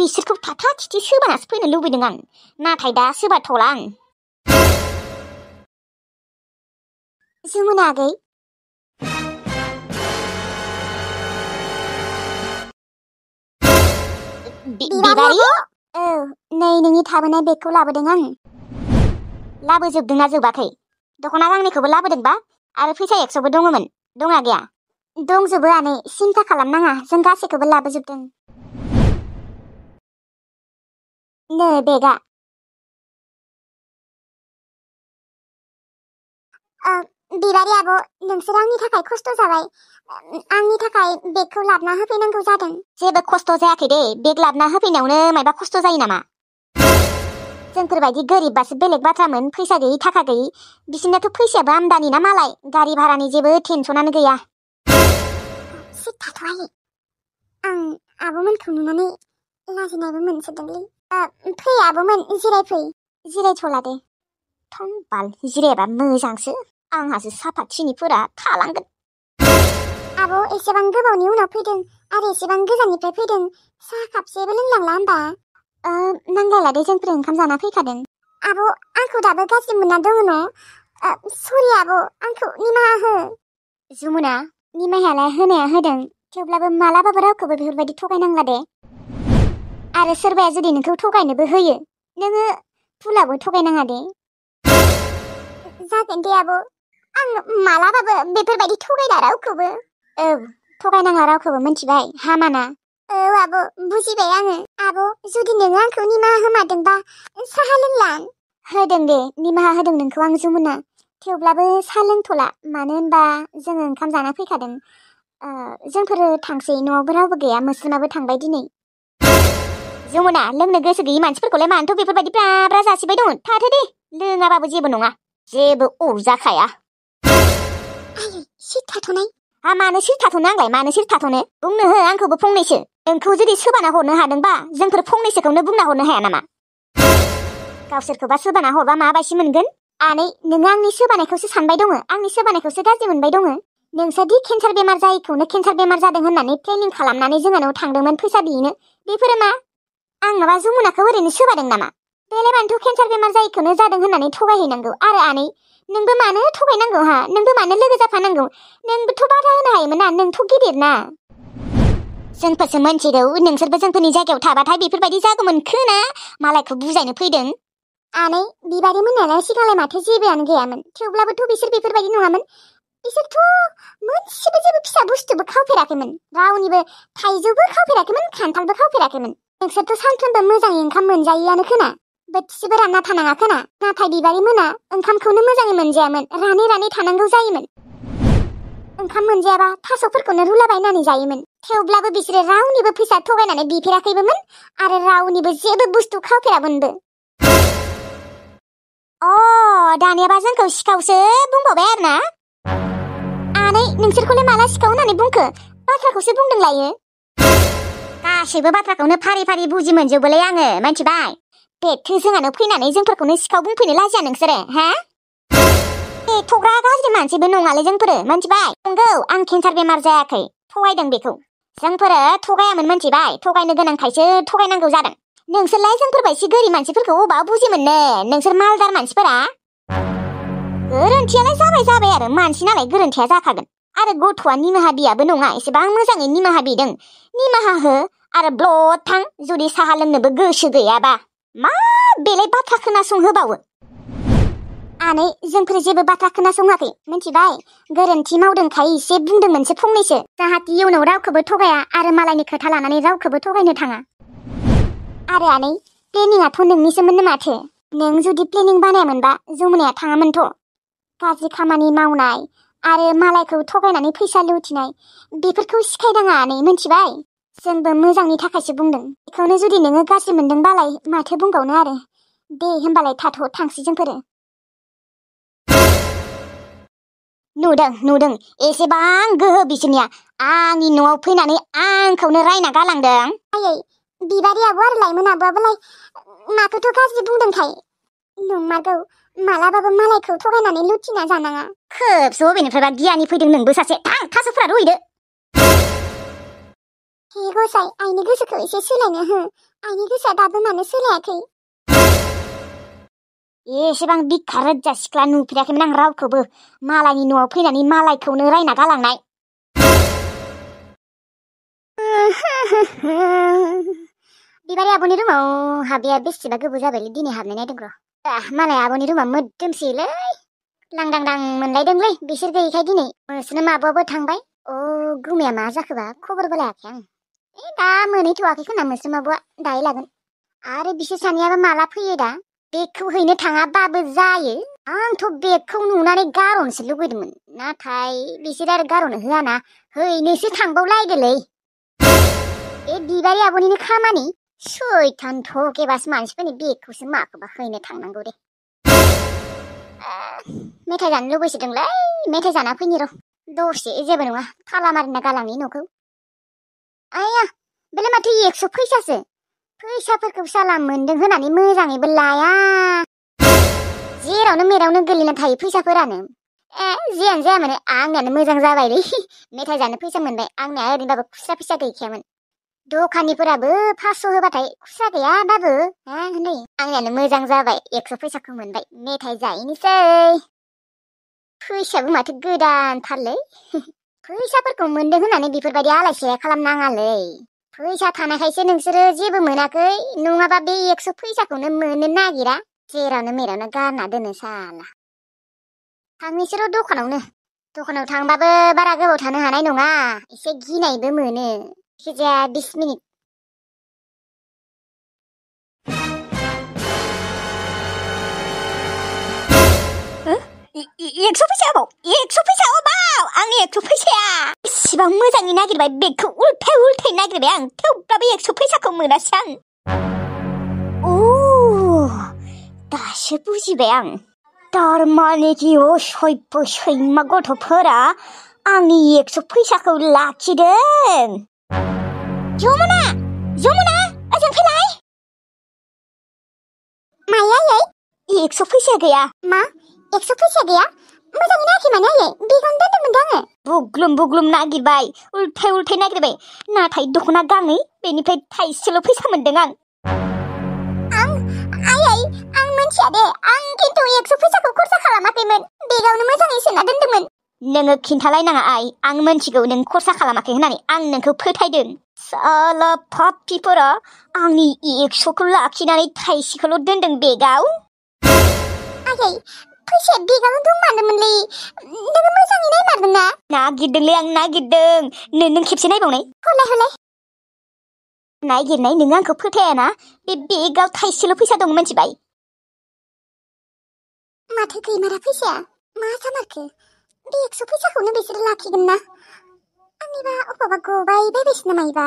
बिसोरखौ थाथा थिथि सोबानासो फैनो लुबैदों आं, नाथाय दा सोबाथ'ला आं। जमुना आगै, बिबारि? औ, नै नोंनि थाबोनाय बेगखौ लाबोदों आं। लाबोजोबदोंना जोबाखै? दख'ना गांनैखौबो लाबोदोंबा? आरो फैसा 100बो दङमोन, दंना गैया? दंजोबो आनै, सिन्था खालामनाङा, जों गासैखौबो लाबोजोबदों। नै बेगा। बिबारि आब', नोंसोर आंनि थाखाय खस्थ' जाबाय। आंनि थाखाय बेगखौ लाबना होफैनांगौ जादों। जेबो खस्थ' जायाखै दे, बेग लाबना होफैनायावनो मायबा खस्थ' जायो नामा? जोंफोरबायदि गोरिबबासो बेलेग बाथ्रामोन, फैसा गैयि थाखा गैयि। बिसोरनाथ' फैसायाबो आमदानि ना मालाय, गारि भारानि जेबो टेनसनानो गैया। सिट थाथ'हाय, आं आब'मोनखौ नुनानै लाजिनायबो मोनसोदोंलै। फै आब'मोन, जिरायफै। जिरायथ'ला दे। थंबाल, जिरायाबा मोजांसो, आंहासो साफाथिनिफोरा थालांगोन। आब' एसेबां गोबावनि उनाव फैदों आरो एसेबां गोजाननिफ्राय फैदों, साहा कापसेबो लोंलांला होमबा? नांलायला दे, जोंफोर ओंखाम जाना फैखादों। आब', आंखौ दाबो गाज्रि मोनना दङ न'? सरि आब', आंखौ निमाहा हो। जमुना, निमाहायालाय होनाया होदों, थेवब्लाबो मालाबाबो रावखौबो बेफोरबायदि थगायनांला दे। आरो सोरबाया जुदि नोंखौ थगायनोबो होयो, नोङो फुलाबो थगायनाङा दे। जागोन दे आब', आं मालाबाबो बेफोरबायदि थगायला रावखौबो। औ, थगायनाङा रावखौबो, मिन्थिबाय? हामाना। औ आब', बुजिबाय आङो। आब', जुदि नोङो आंखौ निमाहा होमारदोंबा साहा लोंलां। होदों दे, निमाहा होदों नोंखौ आं जमुना। थेवब्लाबो साहा लोंथ'ला, मानो होनबा जोङो ओंखाम जाना फैखादों। जोंफोरो थांसै, न'आवबो रावबो गैया, मोस्रोमाबो थांबाय दिनै। जमुना, लोंनो गोसो गैयि मानसिफोरखौलाय मानोथ' बेफोरबायदि ब्रा जासिबाय दं? थाथो दे, लोङाबाबो जेबो नङा, जेबो अरजाखाया। सिट थाथ'नाय। मानो सिट थाथ'नो आंलाय, मानो सिट थाथ'नो? बुंनो हो आंखौबो फंनैसो। नोंखौ जुदि सोबाना हरनो हादोंबा जोंफोर फंनैसोखौनो बुंना हरनो हाया नामा? गावसोरखौबा सोबाना हरबा माबायदि मोनगोन? आनै, नोङो आंनि सोबानायखौसो सानबाय दङ, आंनि सोबानायखौसो गाज्रि मोनबाय दङ। नोंसोरदि केन्सार बेमार जायैखौनो केन्सार बेमार जादों होननानै प्लेनिं खालामनानै जोंहानाव थांदोंमोन फैसा बिहैनो, बेफोरो मा? आं माबा जमुनाखौ ओरैनो सोबादों नामा? बेलायबानोथ' केन्सार बेमार जायैखौनो जादों होननानै थगायहैनांगौ। आरो आनै, नोंबो मानो थगायनांगौ हा? नोंबो मानो लोगो जाफानांगौ? नोंबोथ' बाधा होनो हायोमोन ना, नोंथ' गिदिर ना। जोंफोरसो मोनथिगौ, नोंसोरबो जोंफोरनि जायगायाव थाबाथाय बेफोरबायदि जागौमोन खोना, मालायखौ बुजायनो फैदों। आनै, बिबारि मोननालाय सिगांलाय माथो जेबोआनो गैयामोन, थेवब्लाबोथ' बिसोर बेफोरबायदि नङामोन। बिसोरथ' मोनसेबो जेबो फिसा बुस्थुबो खावफेराखैमोन, रावनिबो थाइजौबो खावफेराखैमोन, खान्थालबो खावफेराखैमोन। नोंसोरथ' सानफ्रोमबो मोजाङै ओंखाम मोनजायैआनो खोना, बोथिसेबो रानना थानाङा खोना। नाथाय बिबारि मोना ओंखामखौनो मोजाङै मोनजायामोन, रानै थानांगौ जायोमोन। ओंखाम मोनजायाबा थास'फोरखौनो रुलाबायनानै जायोमोन। थेवब्लाबो बिसोरो रावनिबो फैसा थगायनानै बिफेराखैबोमोन आरो रावनिबो जेबो बुस्थु खावफेरामोनबो। दानियाबा जोंखौ सिखावसो बुंबावबाय आरो ना? आनै, नोंसोरखौलाय माला सिखाव होननानै बुंखो? बाथ्राखौसो बुंदों लायो। गासैबो बाथ्राखौनो फारि फारि बुजि मोनजोबोलै आङो, मिन्थिबाय? बेथो जोंहानो फैनानै जोंफोरखौनो सिखाव बुंफैनो लाजिया नोंसोरो, हा? एथ'ग्रा गाज्रि मानसिबो नङालै जोंफोरो, मिन्थिबाय? नंगौ, आं केन्सार बेमार जायाखै, थगायदों बेखौ। जोंफोरो थगायामोन, मिन्थिबाय? थगायनो गोनांखायसो थगायनांगौ जादों। नोंसोरलाय जोंफोरबायदि गोरिब मानसिफोरखौ अबाव बुजि मोननो, नोंसोर मालदार मानसिफोरा। गोरोन्थियालाय जाबाय आरो, मानसि नालाय गोरोन्थिया जाखागोन। आरो गथ'आ निमाहा बियाबो नङा, एसेबां मोजाङै निमाहा बिदों। निमाहा हो आरो ब्लद थां, जुदि साहा लोंनोबो गोसो गैयाबा। मा बेलाय बाथ्रा खोनासंहोबावो? आनै, जोंफोर जेबो बाथ्रा खोनासङाखै, मिन्थिबाय? गोरोन्थि मावदोंखाय एसे बुंदोंमोनसो फंनैसो, जाहाथे इयुनाव रावखौबो थगाया आरो मालायनि खोथा लानानै रावखौबो थगायनो थाङा। आरो आनै, प्लेनिंआथ' नोंनिसोमोननो माथो। नों जुदि प्लेनिं बानायामोनबा जमुनाया थाङामोनथ'। गाज्रि खामानि मावनाय आरो मालायखौ थगायनानै फैसा लुथिनाय, बेफोरखौ सिखायनाङा आनै, मिन्थिबाय? जोंबो मोजांनि थाखायसो बुंदों। बेखौनो जुदि नोङो गाज्रि मोनदोंबालाय माथो बुंबावनो आरो। दे होमबालाय थांसै जोंफोरो। नुदों, एसेबां गोहो बिसोरनिया। आंनि न'आव फैनानै आंखौनो रायना गालांदों। आयै, बिबारि आब' आरो लाइमोन आब'आबोलाय माखौथ' गाज्रि बुंदोंखाय? नंमारगौ, मालाबाबो मालायखौ थगायनानै लुथिना जानाङा। खोबसो बबेनिफ्रायबा गियानि फैदों नोंबो सासे, थां थास'फोरा रुइदो। हे गसाइ आइनि गोसोखौ एसे सोलायनो हो आइनि गोसोआ दाबो मानो सोलायाखै एसेबां बिखा रोजा सिख्ला नुफेराखैमोन आं रावखौबो मालायनि न'आव फैनानै मालायखौनो रायना गालांनाय बिबारि आब'नि रुमाव हाबैया बेसेबा गोबाव जाबायलै दिनै हाबनाय नायदों र' मालाय आब'नि रुमा मोदोमसैलै लांदांदां मोनलायदोंलै बिसोर गैयैखाय दिनै मोस्रोम आब'आबो थांबाय गुमैया मा जाखोबा खबरबो लायाखै आं दा मोनहैथ'वाखै खोना मोस्रोम आब'आ दायो लागोन आरो बिसोर सानैयाबो माला फैयो दा बेगखौ हैनो थाङाबाबो जायो आंथ' बेगखौ नुनानै गारहरनोसो लुगैदोंमोन नाथाय बिसोर आरो गारहरनो होआना हैनोसो थांबावलायदोलै ए बिबारि आब'निनो खामानि सैथान थकेबासो मानसिफोरनि बेगखौसो माखौबा हैनो थांनांगौ दे मेथाइ जानो लुबैसोदोंलै मेथाइ जाना फैनि र' दसे जेबो नङा थाला मारिना गालांनि न'खौ आया बेलाय माथो 100 फैसासो फैसाफोरखौ साला मोनदों होनानै मोजाङैबो लाया जेरावनो मेरावनो गोलैना थायो फैसाफोरानो जियानो जाया मानो आंनियानो मोजां जाबायलै मेथाइ जानो फैसा मोनबाय आंनिया ओरैनोबाबो खुस्रा फैसा गैखायामोन दखानिफोराबो 500 होबाथाय खुस्रा गैया बाबु नै आंनियानो मोजां जाबाय 100 फैसाखौ मोनबाय मेथाइ जाहैनोसै फैसायाबो माथो गोदानथारलै फैसाफोरखौ मोनदों होननानै बेफोरबायदि आलाय सिलाय खालामनाङालै फैसा थानायखायसो नोंसोरो जेबो मोनाखै नङाबा बे 100 फैसाखौनो मोननो नागिरा जेरावनो मेरावनो गारना दोनो साला थांनोसै र' दखानाव थांबाबो बारा गोबाव थानो हानाय नङा एसे गिनायबो मोनो जायखिजाया 20 मिनिट एकस' फैसा अबाव 100 फैसा अबाव आंनि 100 फैसाया इसिबां मोजाङै नागिरबाय बेगखौ उल्थाय नागिरबाय आं थेवब्लाबो 100 फैसाखौ मोनासै आं दासो बुजिबाय आं तारमानेखि असभ्य सैमा गथ'फोरा आंनि 100 फैसाखौ लाखिदों जमुना ओजों फैलाय मायायै 100 फैसा गैया मा 100 फैसा गैया मोजाङै नायाखै माने आयै बेगावनो दोनदोंमोन दा आङो बुग्लुम नागिरबाय उल्थाय नागिरबाय नाथाय दख'ना गांनै बेनिफ्राय थाइसेल' फैसा मोनदों आं आयै आं मिन्थिया दे आं खिन्थु 100 फैसाखौ खरसा खालामाखैमोन बेगावनो मोजाङै सोना दोनदोंमोन नोङो खिन्थालायनाङा आइ आं मिन्थिगौ नों खरसा खालामाखै होननानै आं नोंखौ फोथायदों साला पाप्पिफोरा आंनि 100खौ लाखिनानै थाइसेखौल' दोनदों बेगाव आयै फैसाया बेगावनो दंमारदोंमोनलै नोङो मोजाङै नायमारदोंना नागिरदोंलै आं नागिरदों नों खेबसे नायबावनाय हले नागिरनाय नोङो आंखौ फोथायाना बे बेगाव थाइसेल' फैसा दं मिन्थिबाय माथो गैमारा फैसाया मा जामारखो बे 100 फैसाखौनो बिसोरो लाखिगोन ना आंनिबा अबावबा गबाय बायबायसो नामायबा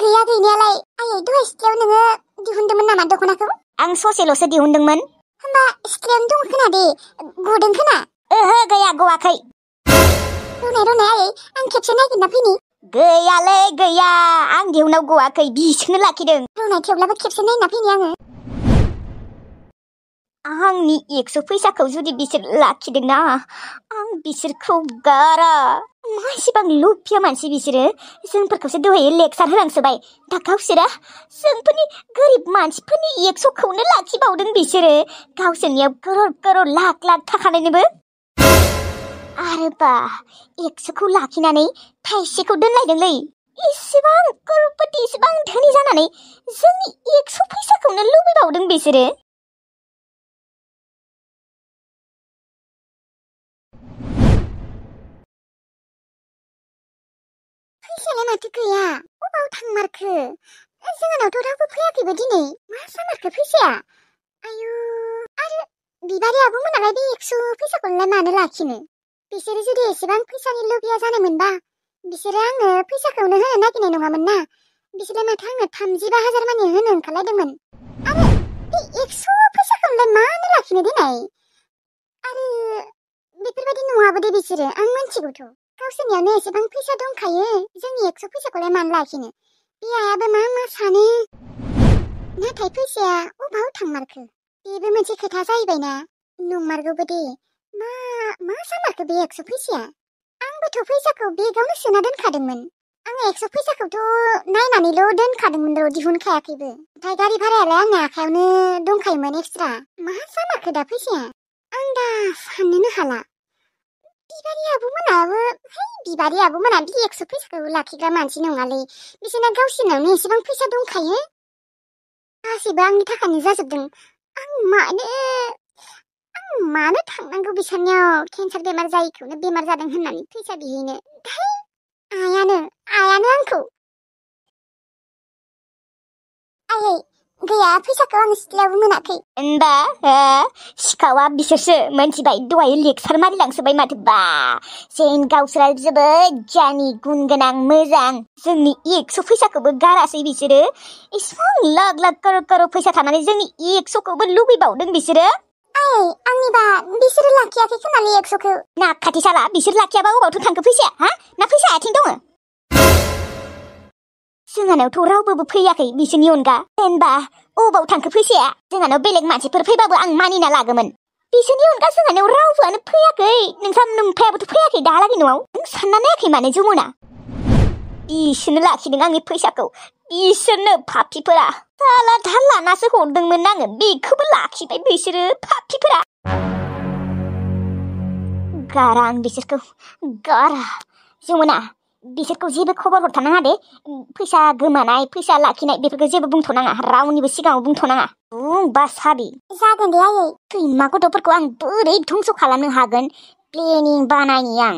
गैया गैनायालाय आयै दहाय सिथ्लायाव नोङो दिहुनदोंमोन नामा दख'नाखौ आं ससेल'सो दिहुनदोंमोन होमबा सिथ्लायावनो दं खोना दे गदों खोना ओहो गैया गवाखै रुनाय आयै आं खेबसे नागिरना फैनि गैयालै गैया आं दिहुनाव गवाखै बिसोरनो लाखिदों रुनाय थेवब्लाबो खेबसे नायना फैनि आङो आंनि 100 फैसाखौ जुदि बिसोर लाखिदोंना आं बिसोरखौ गारा मासेबां लुफिया मानसि बिसोरो जोंफोरखौसो दहाय लेक्सार होलांसोबाय दा गावसोरा जोंफोरनि गोरिब मानसिफोरनि 100खौनो लाखिबावदों बिसोरो गावसोरनियाव करोड़ लाख थाखानायनोबो आरोबा 100खौ लाखिनानै थाइसेखौ दोनलायदोंलै इसेबां करोड़पति इसेबां धोनि जानानै जोंनि 100 फैसाखौनो लुबैबावदों बिसोरो फैसायालाय माथो गैया अबाव थांमारखो जोंनावथ' रावबो फैयाखैबो दिनै मा जामारखो फैसाया आयु आरो बिबारि आब'मोनालाय बे 100 फैसाखौलाय मानो लाखिनो बिसोरो जुदि एसेबां फैसानि लुबिया जानायमोनबा बिसोरो आंनो फैसाखौनो होनो नागिरनाय नङामोन ना बिसोरलाय माथो आंनो 35,000 मानि होनो ओंखारलायदोंमोन आरो बे 100 फैसाखौलाय मानो लाखिनो देनाय आरो बेफोरबायदि नङाबो दे बिसोरो आं मिन्थिगौथ' गावसोरनियावनो एसेबां फैसा दंखायो जोंनि 100 फैसाखौलाय मानो लाखिनो बे आयाबो मा सानो नाथाय फैसाया अबाव थांमारखो बेबो मोनसे खोथा जाहैबायना नंमारगौबो दे मा जामारखो बे 100 फैसाया आंबोथ' फैसाखौ बेगावनो सोना दोनखादोंमोन आं 100 फैसाखौथ' नायनानैल' दोनखादोंमोन र' दिहुनखायाखैबो। ओमफ्राय गारि भारायालाय आंनि आखायावनो दंखायोमोन एक्सट्रा। मा जामारखो दा फैसाया? आं दा साननोनो हाला। बिबारि आब'मोनाबो बिबारि आब'मोना बि 100 फैसाखौ लाखिग्रा मानसि नङालै। बिसोरना गावसोरनावनो एसेबां फैसा दंखायो। गासैबो आंनि थाखायनो जाजोबदों। आं मानो थांनांगौ बिसोरनियाव केन्सार बेमार जायैखौनो बेमार जादों होननानै फैसा बिहैनो। आयानो आंखौ आयै गैया फैसाखौ आं सिथ्लायावबो मोनाखै। होनबा सिखावा बिसोरसो मोनथिबाय दहाय लेक्सार मारिलांसोबाय माथो बा जेन गावसोरा जोबोद गियानि गुन गोनां मोजां जोंनि 100 फैसाखौबो गारासै बिसोरो इसेबां लाख लाख करोड़ करोड़ फैसा थानानै जोंनि 100खौबो लुबैबावदों बिसोरो। आंनिबा बिसोरो लाखियाखै खोमालै 100खौ। ना खाथि साला बिसोर लाखियाबा अबावथ' थांखो फैसाया ना फैसा आथिं दङ? जोंहानावथ' रावबो फैयाखै बिसोरनि अनगा। होनबा अबाव थांखो फैसाया? जोंहानाव बेलेग मानसिफोर फैबाबो आं मानिना लागौमोन। बिसोरनि अनगा जोंहानाव रावबोआनो फैयाखै। नोमफायाबोथ' फैयाखै दाहालागै न'आव। नों सानना नायाखै माने जमुना? बिसोरनो लाखिदों आंनि फैसाखौ। बिसोरनो पापिफोरा। साला दाल लानासो हरदोंमोन आङो बेखौबो लाखिबाय बिसोरो पापिफोरा। गारा आं बिसोरखौ गारा। जमुना बिसोरखौ जेबो खबर हरथारनाङा दे। फैसा गोमानाय फैसा लाखिनाय बेफोरखौ जेबो बुंथ'नाङा रावनिबो सिगाङाव बुंथ'नाङा। बुंबा साबि जागोन दे आयै। सैमा गथ'फोरखौ आं बोरै धंस' खालामनो हागोन प्लेनिं बानायनि आं।